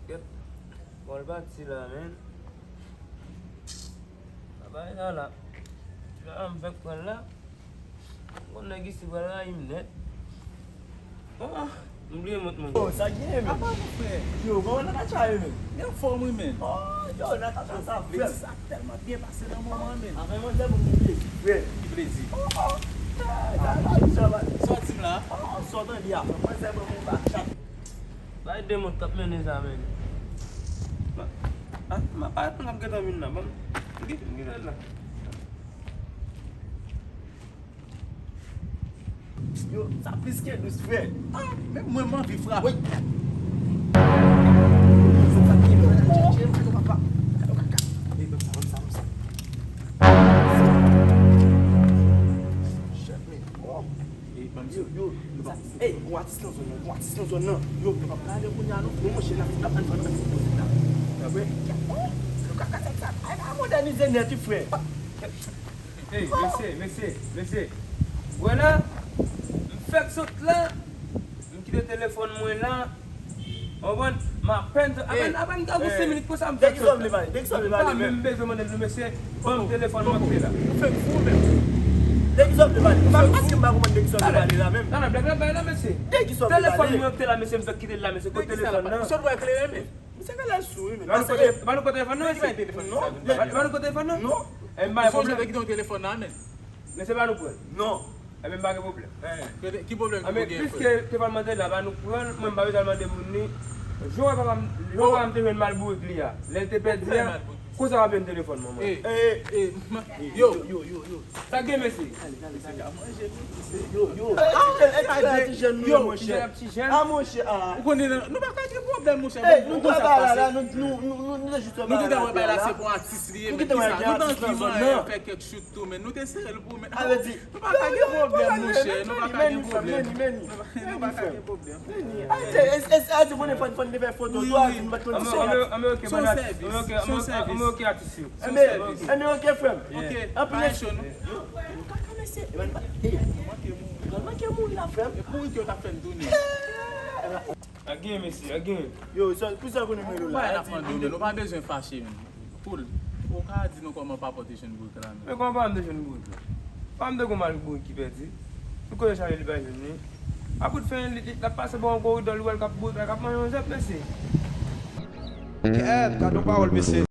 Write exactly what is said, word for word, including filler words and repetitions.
Kèt. Bon, l pati la, men. Sa bay la la. La, m fèk pran l la. Bon, nèg isi pral rayi m nèt. Oh, m bliye mont mwen. Oh, sa gen, men? Apa nou, frè? Yo, kòman Natacha ye, men? Li anfòm, wi, men. Oh, yo, Natacha sa frè. Sa tèlman byen pase nan moman, men. Avè mwen, se bon, ki plezi. Frè, ki plezi. Oh, oh. Sa, sa, sa, sa. Sòti m la. Oh, sòt an di a. Mwen, se bon, mwen pa chat. Bay de moun k ap mennen sa, men. Ma, ah, ma pa reponn, ap gentan vin la, ban m, m gen, m gen la. Yo, sa plis ke dous, frè. Ah, men mwen, m anvi frape. Wi. Sa ki mwen la tchetche, mwen papa. Ey, ban m sa, ban m sa, ban m sa. Shit, man. Oh. Ey, ban m sa. Yo, yo, sa, ey, gon atis nan zòn nan, gon atis nan zòn nan. Yo, yo p ap gade kounye a non. Non, monchè, n ap, n ap, n ap, n ap poze la. Sa vre? Oh, yo ka ka sa, sa. Ay, a mòdènize nèt, wi, frè. Ey, mesye, mesye, mesye. Wè la, m fèk sot la, m kite telefòn mwen la. Ou konprann? M apèn, apèn, apèn ka gon senk minit konsa, m fèk sot la. De ki sa w vle pale? De ki sa w vle pale menm? M pa menm bezwen mande l non, mesye. Ban m telefòn mwen kite la. Ou fèk fou menm. De ki sa w vle pale? M pa, èske m pa konprann de ki sa w vle pale la menm? Nan, nan, blag la bay la, mesye. De ki sa w vle pale? Telefòn mwen kite la, mesye, m fèk kite l la, mesye. Kote telefòn nan? Sot wè klere menm. Misye genlè sou, wi, men. Ba nou kote, ba nou kote telefòn nan, mesye. Ba nou kote telefòn nan? Non. Ba nou kote telefòn nan? Non. E m pa gen pwoblèm. Misye te kite yon telefòn nan men. Mesye, ba nou pran. Non. Ebyen, m pa gen pwoblèm. Ki pwoblèm ki pou gen, frè? Piske telefòn mwen te la, ba nou pran l, mwen m pa bezwen al mande moun li. Jou wè papa m, jou papa m te jwenn mal bourik li a. Lè l te pèdi a, konsa w ap jwenn telefòn mwen, mwen. Yo, yo, yo, yo. Sa gen, mesye? Yo, yo. Ah, ti jèn, ti jèn nou ye, monchè. Ah, monchè, ah. Ou konnen, nou pa ka gen pwoblèm, monchè. Ey, nou travay la, la, nou, nou, nou, nou, nou te jis travay la. Nou te wè bay la se pou atis li ye, men kisa? Nou t anvi manyen fè kèk chout tou, men nou te sere l pou, men nou pa ka gen pwoblèm, monchè. Nou pa ka gen pwoblèm. Nou pa ka gen pwoblèm. Ey, e, e, e, a di, konnen fò, fò n te fè foto tou, a di, nou pa t konn di se yon atis. Se yon sèvis. Se yon sèvis. Ebyen, ebyen, ok, frè m. Ok, anpil pa cho non. Yo, frè, nou kaka, mesye. Epa, nou pa, ey, nou manke mouri la, frè m. E pou ki yo t ap fè n tounen. A gen, mesye, a gen. Yo, sa, pou sa konnen mwen la. Bay la fè n tounen, nou pa bezwen fache menm. Poul, ou ka di nou kòman papa w te jwenn bourik la menm? Men kòman papa m te jwenn bourik la? Papa m te gon mal bourik ki pèdi. Nou konnen chaje li pa jwenn li. Akout fen, li, li, l ap pase bò yon koridò, li wè l k ap bourik la, k ap manje yon zèb, mesye. Kèt, gad yon pawòl, mesye.